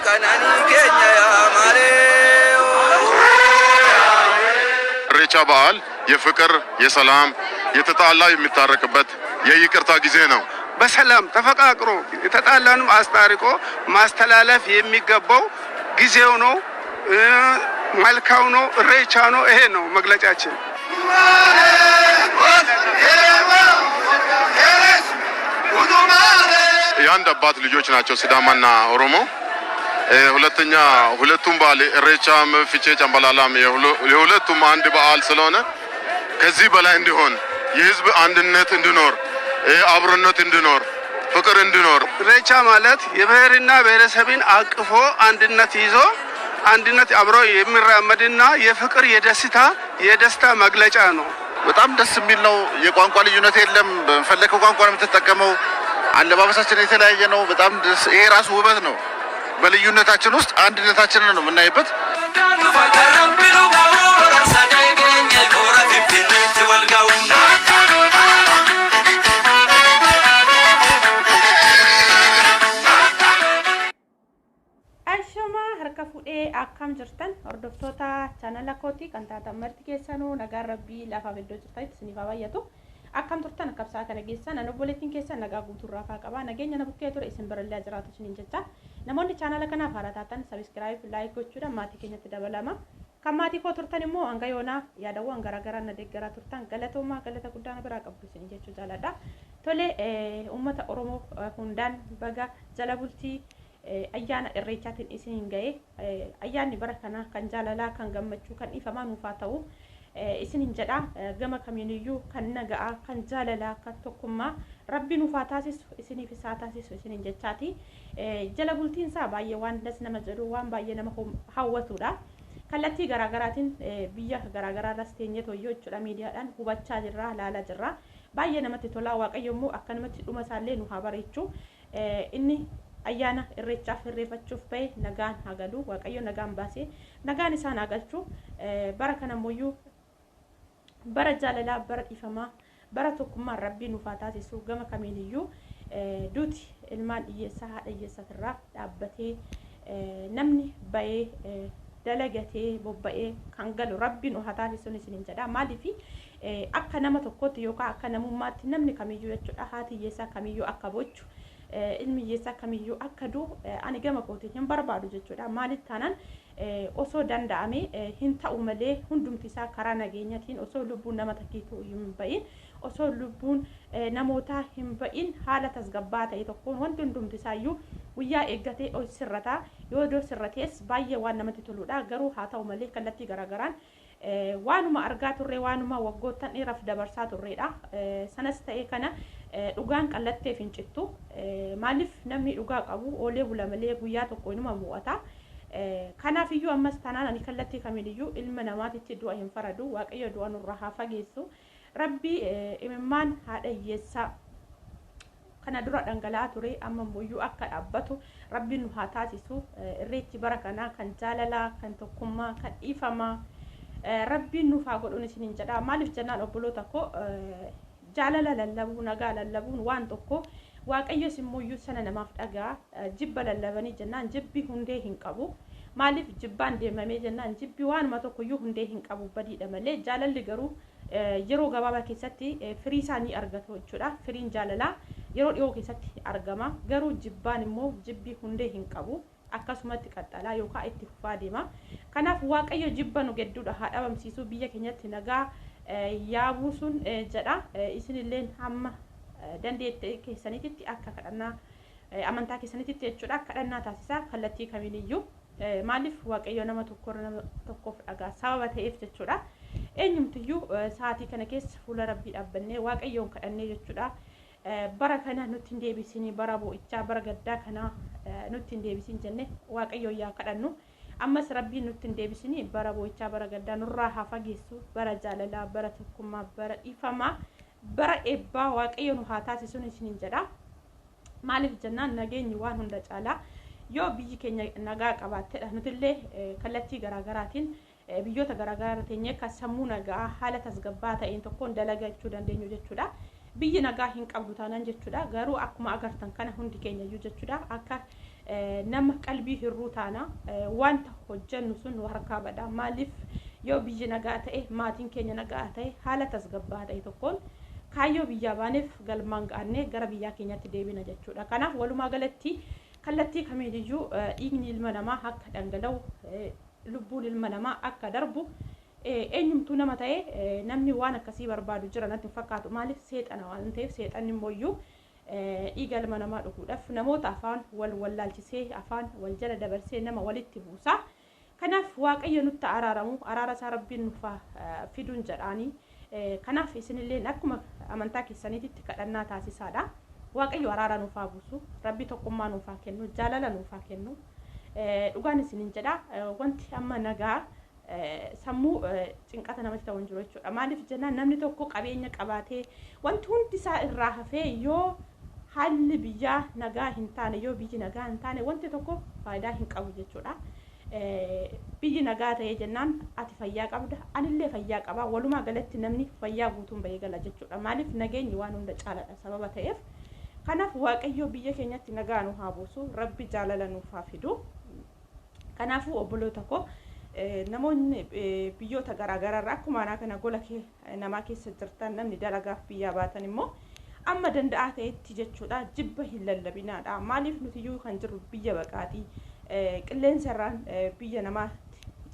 Qananii keenya yaa malee. ኢሬቻ በዓል የፍቅር፣ የሰላም፣ የተጣላ የሚታረቅበት የይቅርታ ጊዜ ነው። በሰላም ተፈቃቅሮ የተጣላንም አስታርቆ ማስተላለፍ የሚገባው ጊዜው ነው፣ መልካው ነው፣ እሬቻ ነው። ይሄ ነው መግለጫችን። የአንድ አባት ልጆች ናቸው ሲዳማና ኦሮሞ። ሁለተኛ ሁለቱም በዓል ኢሬቻም ፊቼ ጨምበላላም የሁለቱም አንድ በዓል ስለሆነ ከዚህ በላይ እንዲሆን የህዝብ አንድነት እንዲኖር፣ አብሮነት እንዲኖር፣ ፍቅር እንዲኖር። ኢሬቻ ማለት የብሔርና ብሔረሰብን አቅፎ አንድነት ይዞ አንድነት አብሮ የሚራመድና የፍቅር የደስታ መግለጫ ነው። በጣም ደስ የሚል ነው። የቋንቋ ልዩነት የለም። በፈለከው ቋንቋ ነው የምትጠቀመው። አለባበሳችን የተለያየ ነው። በጣም ደስ ይሄ ራሱ ውበት ነው። በልዩነታችን ውስጥ አንድነታችንን ነው የምናይበት። Ashamaa harka fuudhee, akkam jirtan hordoftoota chaanala kootii kan taatan marti keessanuu? Nagaan Rabbii lafaaf iddoo jirtanitti isiniif haa baay'atu. Akkam turtan? Akkam sa'a kana geessan? Ani obboleettiin keessan nagaa guutuurraa faa qaba. Nageenya na bukkee ture isin birallee jiraatu isiniin jecha. Namoonni chaanala kanaaf haaraa taatan subscribe, like gochuudhaan maatii keenyatti dabalama. Kan maatii koo turtan immoo hanga yoonaa yaadawwan garaagaraa na deeggaraa turtan galatoomaa, galata guddaa na biraa qabdu isiniin jechuu jaaladha. Tole, uummata Oromoo hundaan baga jala bultii ayyaana Irreechaatiin isiniin ga'e. Ayyaanni bara kanaa kan jaalalaa, kan gammachuu, kan dhiifamaa nuuf haa ta'u isiniin jedha. Gama kamiiniyyuu kan naga'aa, kan jaalalaa, kan tokkummaa Rabbi nuuf haa taasisu, isiniifis haa taasisu isiniin jechaati. Jala bultiin isaa baay'ee waan das nama jedhu, waan baay'ee nama hawwatudha. Kallattii garaagaraatiin biyya garaagaraa irras teenyee tooyyoo jechuudha miidiyaadhaan hubachaa jirra, laalaa jirra. Baay'ee namatti tola. Waaqayyo immoo akkanumatti dhuma isaallee nu haa bareechu. Inni ayyaana Irreechaaf irreeffachuuf bahe nagaan haa galu. Waaqayyo nagaan baasee nagaan isaan haa galchu. Bara kana immoo bara jaalalaa, bara dhiifamaa, bara tokkummaan Rabbii nuuf haa taasisu. Gama kamiiniyyuu duuti ilmaan hiyyeessaa, haadha hiyyeessaatirraa dhaabbatee namni bahee dalagatee bobba'ee kan galu Rabbi nu haa taasisuun isiniin jedha. Maaliif, akka nama tokkootti yookaan akka namummaatti namni kamiyyuu jechuudha haati hiyyeessaa kamiyyuu akka bochu, ilmi hiyyeessaa kamiyyuu akka du'u ani gama kootiin hin barbaadu jechuudha. Maaliif taanaan, osoo danda'ame hin ta'u malee hundumti isaa karaa nageenyatiin osoo lubbuun nama takkiituu hin ba'in, osoo lubbuun namootaa hin ba'in, haala tasgabbaa ta'e tokkoon wanti hundumti isaayyuu guyyaa eeggatee ol sirrata. Yoo iddoo sirratees baay'ee waan namatti toludha. Garuu haa ta'u malee kallattii garaagaraan waanuma argaa turre, waanuma waggoottan dheeraaf dabarsaa turredha. Sanas ta'e kana dhugaan qallatteef hin cittu. Maaliif, namni dhugaa qabu oolee bula malee guyyaa tokko inuma mo'ata. Kanaaf iyyuu ammas taanaan ani kallattii kamiiniyyuu ilma namaatitti du'a hin faradu. Waaqayyo du'a nurraa haa fageessu. Rabbi imimmaan haadha hiyyeessaa kana dura dhangala'aa ture amma immoo akka dhaabbatu Rabbiin nu haa taasisu. Irreechi bara kanaa kan jaalalaa, kan tokkummaa, kan dhiifamaa Rabbiin nuuf haa godhuun isiniin jedha. Maaliif jennaan, obboloota koo, jaalala lallabuu, nagaa lallabuun waan tokko, Waaqayyos immoo sana namaaf dhagaa. Jibba lallabanii jennaan jibbi hundee hin qabu. Maaliif, jibbaan deemamee jennaan jibbi waanuma tokkoyyuu hundee hin qabu, badiidha malee. Jaalalli garuu yeroo gabaabaa keessatti firii isaa ni argatu jechuudha. Firiin jaalalaa yeroo dhiyoo keessatti argama. Garuu jibbaan immoo jibbi hundee hin qabu. Akkasumatti qaxxalaa yookaan itti fufaa deema. Kanaaf Waaqayyo jibba nu gedduudha haa dhabamsiisu, biyya keenyatti nagaa yaa buusuun jedha. Isinilleen hamma dandeettii keessaniititti akka kadhannaa amantaa keessaniititti jechuudha kadhannaa taasisaa kallattii kamiiniyyuu. Maaliif, Waaqayyo nama tokko nama tokkoof dhagaa sababa ta'eef jechuudha. Eenyumtiyyuu sa'aatii kana keessa fuula Rabbii dhaabbannee Waaqayyoon kadhannee jechuudha. Bara kana nutti hin deebisinii, bara boo'ichaa, bara gaddaa kana nutti hin deebisin jenne Waaqayyoon yaa kadhannu. Ammas Rabbiin nutti hin deebisinii, bara boo'ichaa, bara gaddaa nurraa haa fageessu. Bara jaalalaa, bara tokkummaa, bara dhiifamaa, bara eebbaa Waaqayyo nu haa taasisuun isiniin jedha. Maaliif jennaan, nageenyi waan hunda caalaa. Yoo biyyi keenya nagaa qabaattedha nutillee kallattii garaagaraatiin biyyoota garaagaraa irra teenyee kan sammuu nagaa haala tasgabbaa ta'een tokkoon dalagachuu dandeenyu jechuudha. Biyyi nagaa hin qabdu taanaan jechuudha. Garuu akkuma agartan kana hundi keenya iyyuu jechuudha akka nama qalbii hirruu taana, wanta hojjennu sun nu harkaa bada. Maaliif, yoo biyyi nagaa ta'e, maatiin keenya nagaa ta'e, haala tasgabbaa ta'e tokkoon kaayyoo biyyaa baaneef galmaan ga'annee gara biyyaa keenyatti deebina jechuudha. Kanaaf walumaa galatti kallattii kamiiniyyuu dhiigni ilma namaa akka dhangala'u, lubbuun ilma namaa akka darbu, eenyumtuu nama ta'e namni waan akkasii barbaadu jira natti hin fakkaatu. Maaliif, seexana waan ta'eef, seexanni immoo dhiiga ilma namaa dhuguudhaaf namoota afaan wal wallaalchisee, afaan wal jala dabarsee nama walitti buusa. Kanaaf Waaqayyo nutti araaramu, araara isaa Rabbiin nuuf fiduun jedhaanii. Kanaaf isinillee akkuma amantaa keessaniititti kadhannaa taasisaadha. Waaqayyo araara nuuf haa buusu, Rabbi tokkummaa nuuf haa kennu, jaalala nuuf haa kennu. Dhugaan isinin jedha, wanti amma nagaa sammuu cinqata namatti ta'u hin jiru jechuudha. Maaliif jennaan, namni tokko qabeenya qabaatee wanti hundi isaa irraa hafee yoo haalli biyyaa nagaa hin taane, yoo biyyi nagaa hin taane, wanti tokko faayidaa hin qabu jechuudha. Biyyi nagaa ta'ee jennaan ati fayyaa qabda, anillee fayyaa qaba, walumaa galatti namni fayyaa guutuun bahee gala jechuudha. Maaliif, nageenyi waan hunda caaladha sababa ta'eef. Kanaaf Waaqayyo biyya keenyatti nagaa nu haa buusu, Rabbi jaalala nuuf haa fidu. Kanaafuu obboloota koo, namoonni biyyoota garaagaraa akkuma anaa kana gola namaa keessa jirtan, namni dalagaaf biyyaa baatan immoo amma danda'aa ta'etti jechuudha jibba hin lallabinaadha. Maaliif, nutiyyuu kan jirru biyya baqaatii, qilleensa irraan biyya namaatti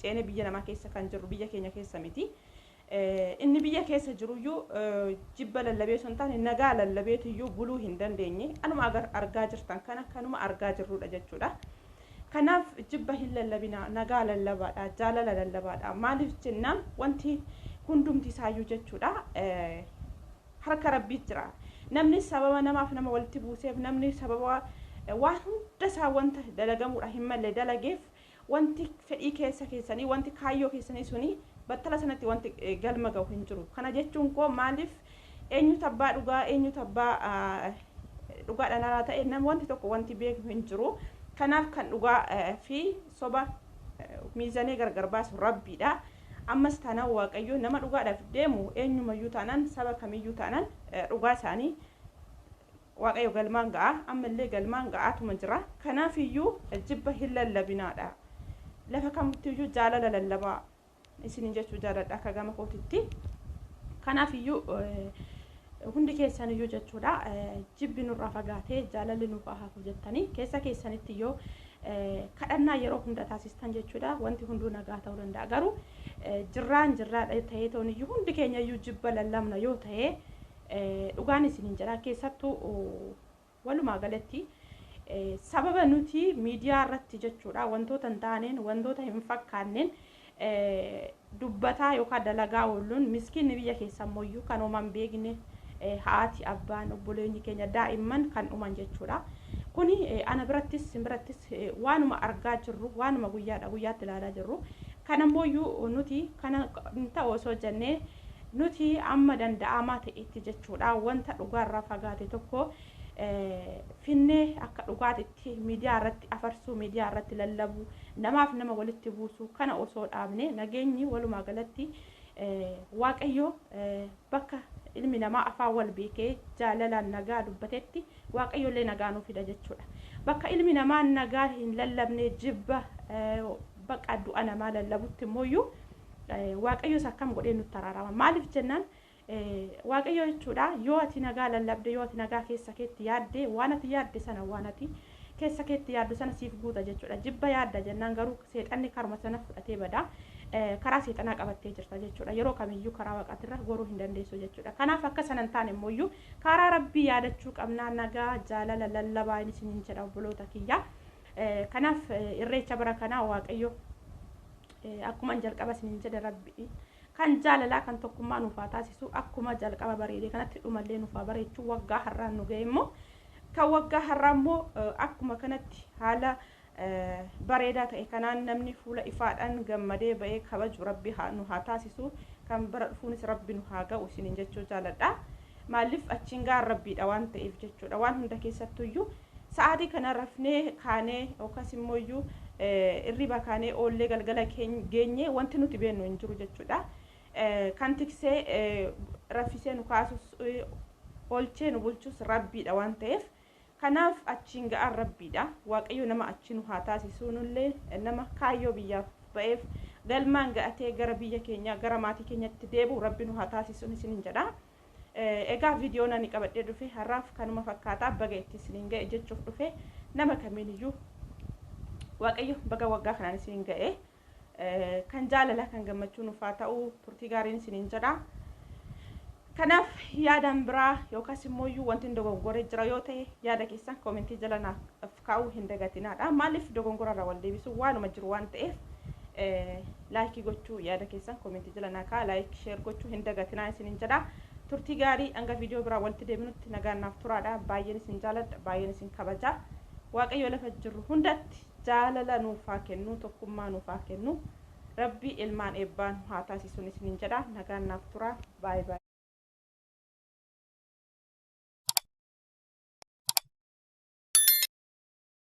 ceene biyya namaa keessa kan jirru, biyya keenya keessa miti. Inni biyya keessa jiruyyuu jibba lallabee osoo hin taane nagaa lallabeetiyyuu buluu hin dandeenye. Anuma argaa jirtan kana kanuma argaa jirrudha jechuudha. Kanaaf jibba hin lallabinaa, nagaa lallabaadha, jaalala lallabaadha. Maaliif jennaan, wanti hundumti isaayyuu jechuudha harka Rabbii jira. Namni sababa namaaf nama walitti buuseef, namni sababa waan hunda isaa wanta dalagamuudha hin malle dalageef, wanti fedhii keessa keessanii, wanti kaayyoo keessanii suni battala sanatti wanti galma gahu hin jiru. Kana jechuun koo maaliif, eenyutu abbaa dhugaa, eenyutu abbaa dhugaadhaan alaa ta'e nama wanti tokko wanti beeknu hin jiru. Kanaaf kan dhugaa fi soba miizanee gargar baasu Rabbiidha. Ammas taanaan Waaqayyo nama dhugaadhaaf deemu eenyumayyuu taanaan, saba kamiyyuu taanaan, dhugaa isaanii Waaqayyo galmaan ga'a. Ammallee galmaan ga'aatuma jira. Kanaaf iyyuu jibba hin lallabinaadha. Lafa kamittiyyuu jaalala lallabaa isinin jechuu jaaladha akka gama kootitti. Kanaaf iyyuu hundi keessan iyyuu jechuudha jibbi nurraa fagaatee jaalalli nuuf haa hafu jettanii keessa keessanitti yoo kadhannaa yeroo hunda taasistan jechuudha wanti hunduu nagaa ta'uu danda'a. Garuu jirraan jirraadha ta'ee ta'uun iyyuu hundi keenya iyyuu jibba lallabna yoo ta'e, dhugaan isinin jedha, keessattuu walumaa galatti sababa nuti miidiyaa irratti jechuudha wantoota hin taaneen, wantoota hin fakkaanneen dubbataa yookaan dalagaa ooluun, miskiinni biyya keessa ammoo kan homaa hin beekne, haati, abbaan, obboleeyyi keenya, daa'imman kan dhuman jechuudha. Kuni ana birattis sin birattis waanuma argaa jirru, waanuma guyyaadha guyyaatti ilaalaa jirru. Kana ammoo nuti kana hin ta'u osoo jennee, nuti amma danda'amaa ta'etti jechuudha wanta dhugaarraa fagaate tokko finnee akka dhugaatitti miidiyaa irratti afarsuu, miidiyaa irratti lallabuu, namaaf nama walitti buusuu kana osoo dhaabne, nageenyi walumaa galatti Waaqayyo bakka ilmi namaa afaan wal beekee jaalalaan nagaa dubbatetti Waaqayyo illee nagaa nuuf fida jechuudha. Bakka ilmi namaa nagaa hin lallabne, jibba baqa du'a namaa lallabutti immoo Waaqayyos akkam godhee nutti araarama? Maaliif jennaan, Waaqayyo jechuudha yoo ati nagaa lallabde, yoo ati nagaa keessa keetti yaadde, waan ati yaadde sana, waan ati keessa keetti yaaddu sana siif guuta jechuudha. Jibba yaadda jennaan garuu seexanni karuma sana fudhatee bada. Karaa seexanaa qabattee jirta jechuudha. Yeroo kamiyyuu karaa Waaqaatirra goruu hin dandeessu jechuudha. Kanaaf akka sana hin taane immoo karaa Rabbii yaadachuu qabnaa, nagaa jaalala lallabaa isiniin jedha, obboloota kiyya. Kanaaf Irreecha bara kanaa Waaqayyo akkuma jalqaba isiniin jedhe Rabbi kan jaalalaa, kan tokkummaa nuuf haa taasisu. Akkuma jalqaba bareedee kanatti dhumallee nuuf haa bareechuu. Waggaa har'aan nu ga'e immoo, kan waggaa har'aa immoo akkuma kanatti haala bareedaa ta'e kanaan namni fuula ifaadhaan gammadee ba'ee kabaju Rabbi nu haa taasisu. Kan bara dhufuunis Rabbi nu haa ga'u isiniin jechuu jaaladha. Maaliif, achiin gaan Rabbiidha waan ta'eef jechuudha. Waan hunda keessattuyyuu sa'aatii kana rafnee kaanee yookaas immoo iyyuu irriba kaanee oollee galgala geenyee wanti nuti beennu hin jiru jechuudha. Kan tiksee raffisee nu kaasus Oolchee nu bulchus Rabbiidha waan ta'eef kanaaf achiin ga'aan Rabbiidha. Waaqayyo nama achi nu haa taasisuu, nullee nama kaayyoo biyyaaf ba'eef galmaan ga'atee gara biyya keenya, gara maatii keenyatti deebi'u Rabbi nu haa taasisuun isiniin jedha. Egaa viidiyoon ani qabadhee dhufe har'aaf kanuma fakkaataa, baga itti isiniin ga'e jechuuf dhufe. Nama kamiiniyyuu Waaqayyo baga waggaa kanaan isiniin ga'e, kan jaalala, kan gammachuu nuuf haa ta'u. Turtii gaariin isiniin jedha. Kanaaf yaadaan biraa yookaas immoo wanti hin dogongoree jira yoo ta'e, yaada keessan koomentii jala naaf kaa'uu hin dagatinaadha. Maaliif, dogongorarraa wal deebisuu waanuma jiru waan ta'eef, like gochuu, yaada keessan koomentii jala naa kaa'a, like, share gochuu hin dagatinaa isiniin jedha. Turtii gaarii, hanga viidiyoo biraa walitti deebinutti nagaan naaf turaadha. Baay'een isin jaaladha, baay'een isin kabaja. Waaqayyo lafa jirru hundatti jaalala nuuf haa kennu, tokkummaa nuuf haa kennu. Rabbi ilmaan eebbaan haa taasisuun isiniin jedha. Nagaan naaf tura. Baay'ee baay'ee.